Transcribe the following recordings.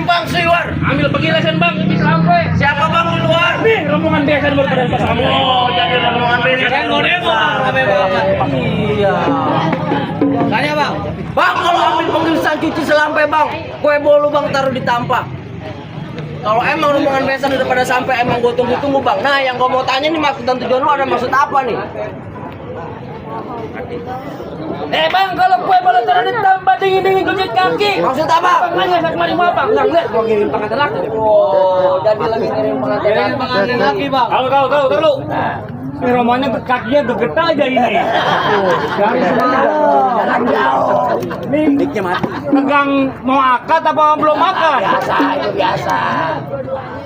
bang, siwar. Ambil pengilasan bang, ini sampai. Siapa bang di luar? Nih, rombongan biasa di luar pada pasar. Oh, jadi rombongan beda. Demo, rame banget. Iya. Tanya bang. Bang, kalau ambil pengirisan cuci selampe bang, kue bolu bang taruh di tampak. Kalau emang rombongan besan udah pada sampai, emang gue tunggu-tunggu bang. Nah, yang gue mau tanya nih, maksud dan tujuan lu ada maksud apa nih? Bang, kalau kue bolu taruh di tampak dingin-dingin kucing kaki. Maksud apa? Makanya saya kemarin mau apa? Nggak lihat mau ngirim pengantin laki. Oh, jadi lagi ngirim pengantin laki bang. Kau lu. Ini rombongannya kakinya bergetar aja ini. Dari Jalan jauh. Miknya mati. Pegang mau akad apa belum akad? Biasa, itu biasa.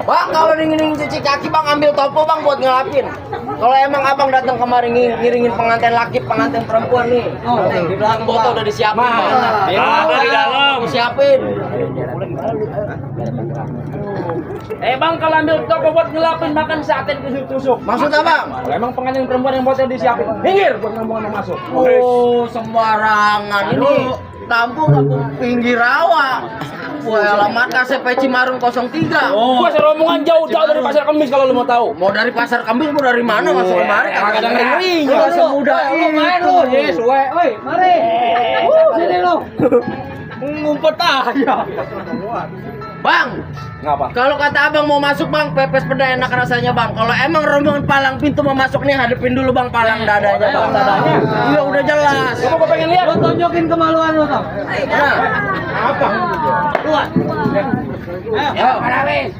Bang, kalau dingin cuci kaki bang, ambil topo bang buat ngelapin. Kalau emang abang datang kemarin ngiringin pengantin laki, pengantin perempuan nih. Di belakang botol udah disiapin. Bang. Ada di dalam. Siapin. Bang, kalau ambil topo buat ngelapin makan sate tusuk-tusuk. Maksud apa? Kalau emang pengantin perempuan yang botol disiapin, minggir buat rombongan yang masuk. Oh, sembarangan ini. Kampung pinggir rawa. Wah, alamat KCP Cimarung 03. Gua serombongan jauh-jauh dari Pasar Kemis kalau lu mau tahu. Mau dari Pasar Kemis, mau dari mana masuk kemari? Kagak ada ngeri. Lu Semudah lu main lu. Yes, woi, mari. Sini lu. Ngumpet aja. Bang, Ngapa? kalau kata abang mau masuk bang, pepes peda enak rasanya bang. Kalau emang rombongan palang pintu mau masuk nih, hadepin dulu bang palang dadanya bang. dadanya? Iya udah jelas. Gua pengen lihat. Lu tunjukin kemaluan lu, Tom. Nah, Apa? Keluar. ayo, Marawis.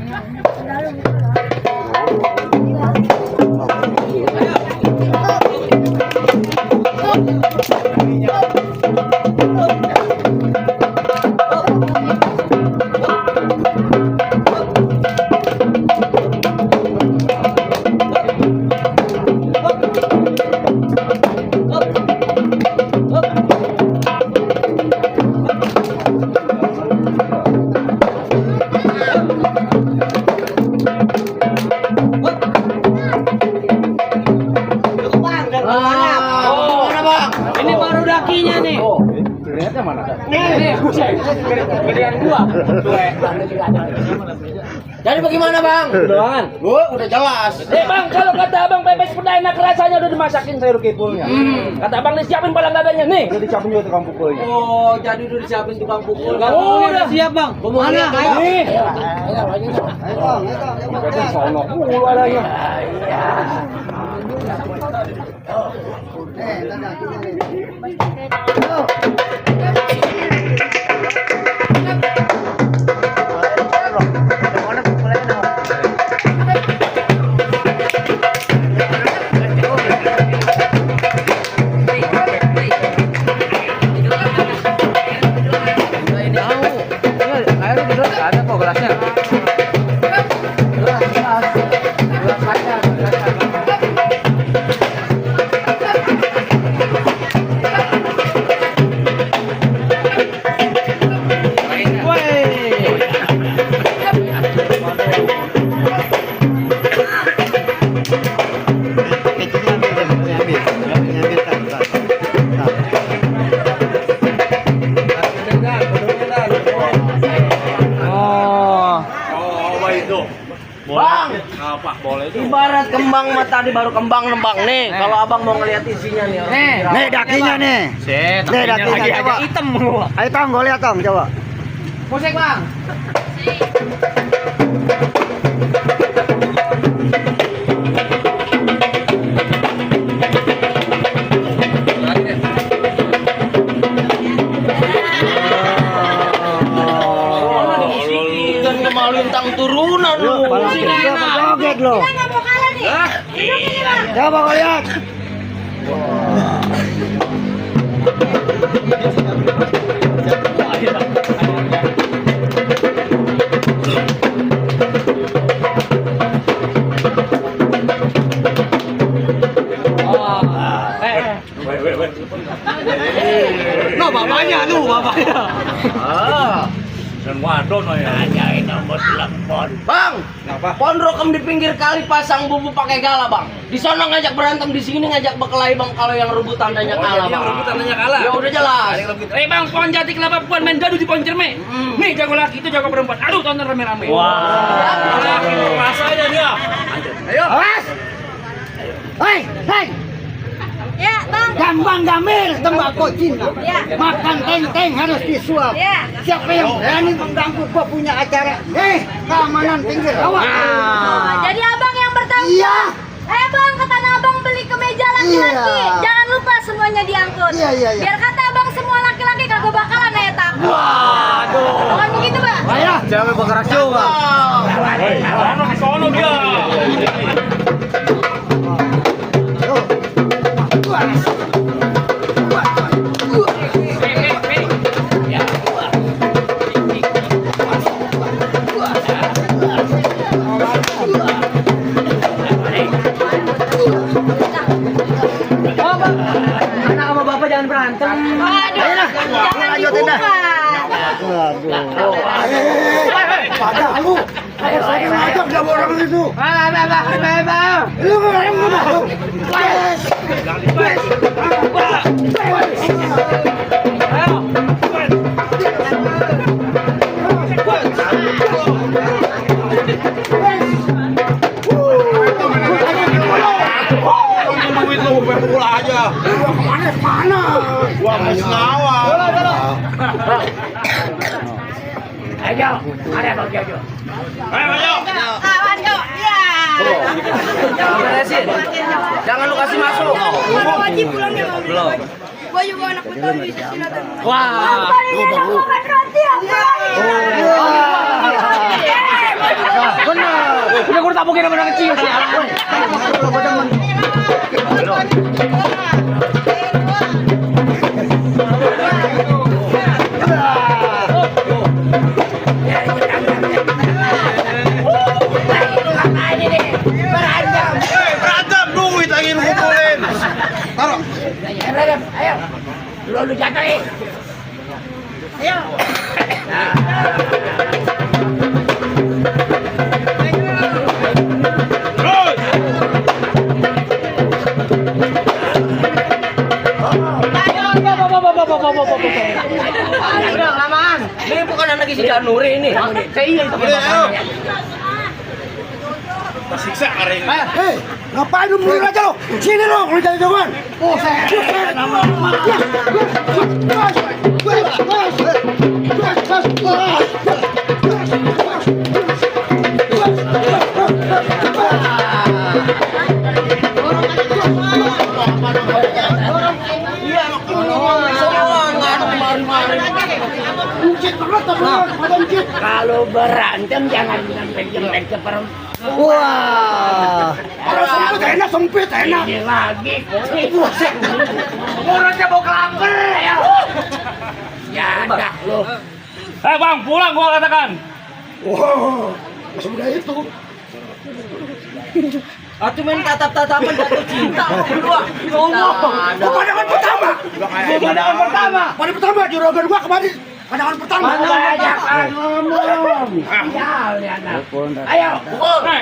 Mana bang? Ini baru dakinya nih. Ternyata mana? Nih, gedean gua. Jadi bagaimana bang? Doangan. Gua udah jelas. Bang, kalau kata abang pepes peda enak rasanya udah dimasakin sayur kipulnya. Kata abang disiapin palang dadanya nih. Udah disiapin juga tukang pukulnya. Oh, jadi udah disiapin tukang pukul. Oh, udah siap, Bang. Mana? Ayo. Nih. Ayo. Pepes sono mulu adanya. Ada kok gelasnya. Bang, Apa? Boleh itu. ibarat kembang mah tadi baru kembang nembang nih. Kalau abang mau ngeliat isinya nih. Nih dakinya nih. Set, Nih dakinya coba. hitam. Ayo Tong, gue lihat Tong, coba. Musik bang. Dan kemalintang turunan lu. Joget lo. Coba gue lihat. No, bapaknya, Ah. Dan wadon ya. Nanyain nomor telepon. Bang, Kenapa? pohon rokem di pinggir kali pasang bubu pakai gala, Bang. Di sana ngajak berantem, di sini ngajak berkelahi, Bang. Kalau yang rebut tandanya kalah, Yang Bang. rebut tandanya kalah. Ya udah jelas. Bang, pohon jati kelapa bukan main gaduh di pohon cermek. Nih jago laki itu jago perempuan. Aduh, tonton rame-rame. Wah. Laki puasa aja dia. Ayo. Awas. Hei. Ya, Bang. Gampang gamil tembakau cinta. Ya. Makan teng-teng harus disuap. Ya. Siapa yang berani mengganggu gua punya acara? Keamanan pinggir rawa. Oh, jadi Abang yang bertanggung. Iya. Bang, kata Abang beli kemeja laki-laki. Iya. Jangan lupa semuanya diangkut. Iya. Biar kata Abang semua laki-laki kagak bakalan etak. Waduh. Bukan begitu, Bang? Ayah. Jangan bergerak juga. Sono dia. Anak sama bapak jangan berantem. Waduh, jangan lanjutin dah. dibuka. Pada lu. Saya ngajak sama orang itu. Lu orang mana? Duit lu pula aja. Mana? Gua masih ngawal. Ayo. Awan yuk. Ya. Jangan beresin. Jangan lu kasih masuk. Ada wajib pulang ya, Bang. Belum. Gua juga anak betul di sinatan. Wah. Makan roti apa? Benar. Udah gua tak mungkin anak kecil sih. Berantem duit lagi lu kumpulin. Taruh. Ayo. Lu jatuhin. Ayo. Terus. Udah lamaan. Ini bukan anak isi Januri ini. Saya iya itu. Udah, ayo. Siksa hari ini. Hei, ngapain lu mundur aja lu? Sini lu, lu jadi jagoan. Oh, saya. Iya, semua nggak ada kemarin-kemarin. Kalau berantem jangan bilang jelek ke perempuan. Wah. Kalau sempit enak. Ini lagi. Mulutnya mau kelamber ya. Ya dah lu. Bang, pulang gua katakan. Wow, semudah itu. Atuh main tatap-tatapan jatuh cinta berdua. Pandangan pertama. Pandangan pertama. Pandangan pertama juragan gua kemarin. Pandangan pertama. Banyak ngomong. Sial ya anak. Ayo, pukul.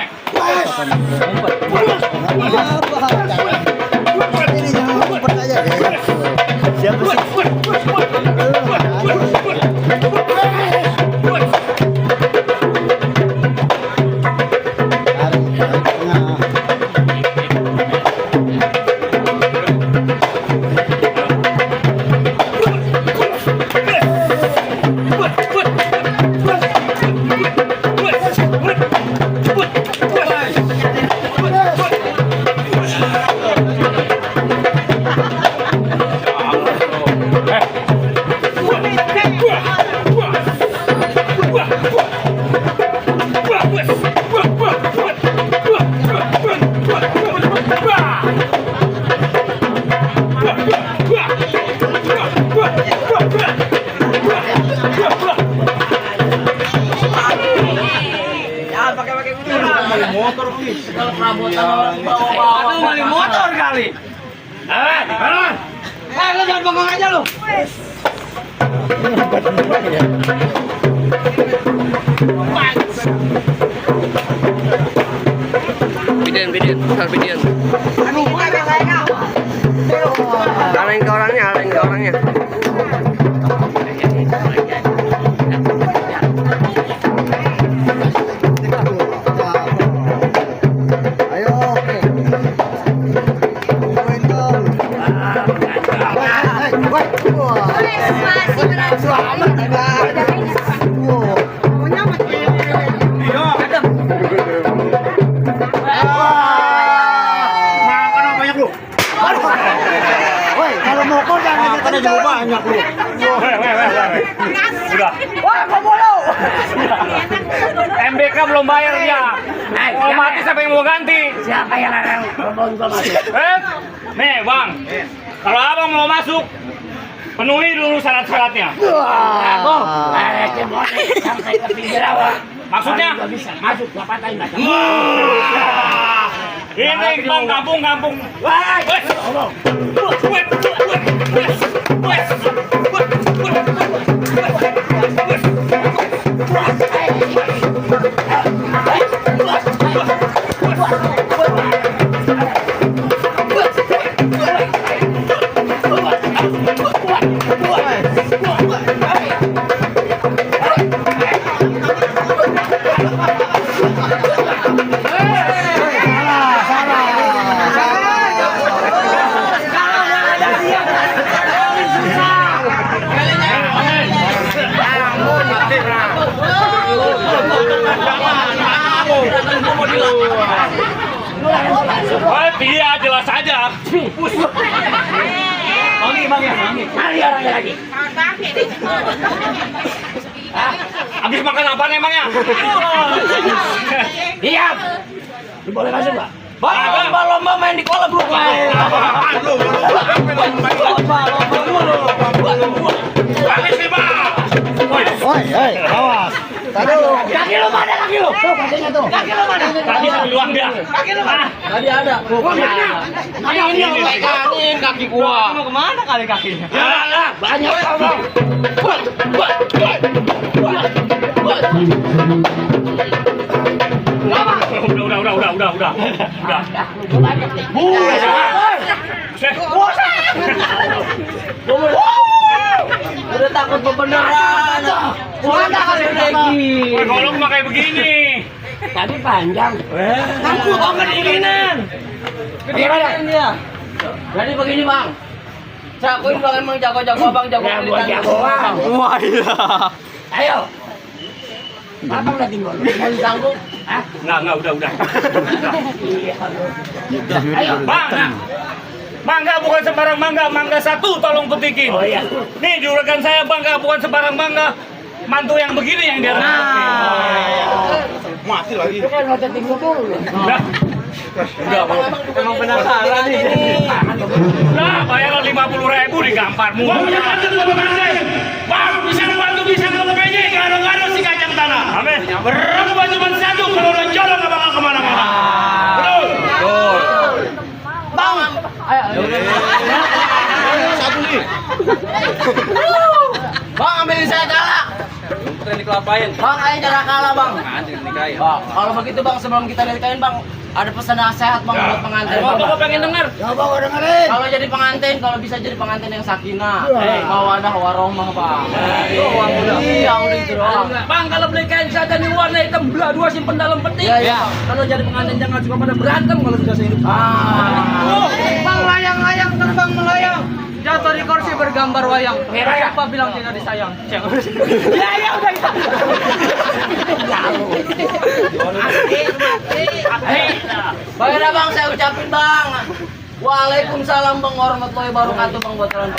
Siapa sih? Jangan pakai-pakai Motor please. Kalau perabotan orang bawa-bawa Balik motor kali. Jalan. Lu jangan bengong aja lu. Bidian, besar bidian. Arahin ke orangnya. Ayo, oke. Main dong. Masih berani. Makan banyak lu. Woi, kalau mokor jangan Makan juga banyak lu. Udah. Wah, kok mulu? MBK belum bayar dia. Mau mati siapa yang mau ganti? Siapa yang larang bonggol masuk? Nih bang, kalau abang mau masuk, penuhi dulu syarat-syaratnya. Sampai ke pinggir awak. Maksudnya? Nggak bisa masuk, nggak patahin nggak. Ini bang kampung. Wah, Wes. Wes. Dia jelas aja. Mari orangnya lagi. Habis makan apa emangnya? Diam. Boleh masuk nggak? Bang, Lomba main di kolam bro. habis nih bang. Woi, awas. Kaki lu mana kaki lu? Tuh kakinya tuh. Kaki lu mana? Tadi sambil luang dia. Kaki lu mana? Tadi ada. Ada ini Pegangin kaki gua. Mau kemana kali kakinya? Ya, banyak kamu. Udah. Udah takut beneran. Mana kali lagi? Kalau cuma kayak begini. Tadi panjang. Kamu kok kedinginan? Kedinginan dia. Jadi begini bang. Cakuin bang emang jago-jago abang jago Ya, gua militan. jagoan. Wah iya. Ayo. Abang udah tinggal. Mau sanggup? Hah? Enggak, udah. Ayo. Bang, mangga bukan sembarang mangga satu tolong petikin. Oh iya. Nih juragan saya bangga bukan sembarang mangga. Mantu yang begini yang dia Mati lagi. Itu kan hotel tinggal dulu. Udah, Emang penasaran ini. Nah, bayaran 50.000 digampar mulu. Bang, bisa bantu bisa ngelepenya, gado-gado si kacang tanah. Amin. Berapa cuma satu, kalau udah jalan nggak bakal kemana-mana. Betul. Bang. Satu nih. Bang ambilin saya kalah. Bukan dikelapain. Bang ayo jangan kalah bang. Anjing nikahin. Bang, kalau begitu bang sebelum kita nikahin bang ada pesan nasihat bang buat pengantin. Bapak pengen denger. Coba gua dengerin. Kalau jadi pengantin, kalau bisa jadi pengantin yang sakinah, mawadah warohmah bang. Iya udah itu doang. Bang, kalau beli kain saja nih warna hitam belah dua simpen dalam peti. Iya. Kalau jadi pengantin jangan suka pada berantem kalau bisa sehidup. Bang layang-layang terbang melayang. Jatuh di kursi bergambar wayang. Siapa bilang tidak disayang? Ya udah itu. Baik dah bang, saya ucapin bang. Waalaikumsalam bang warahmatullahi wabarakatuh bang buat kalian.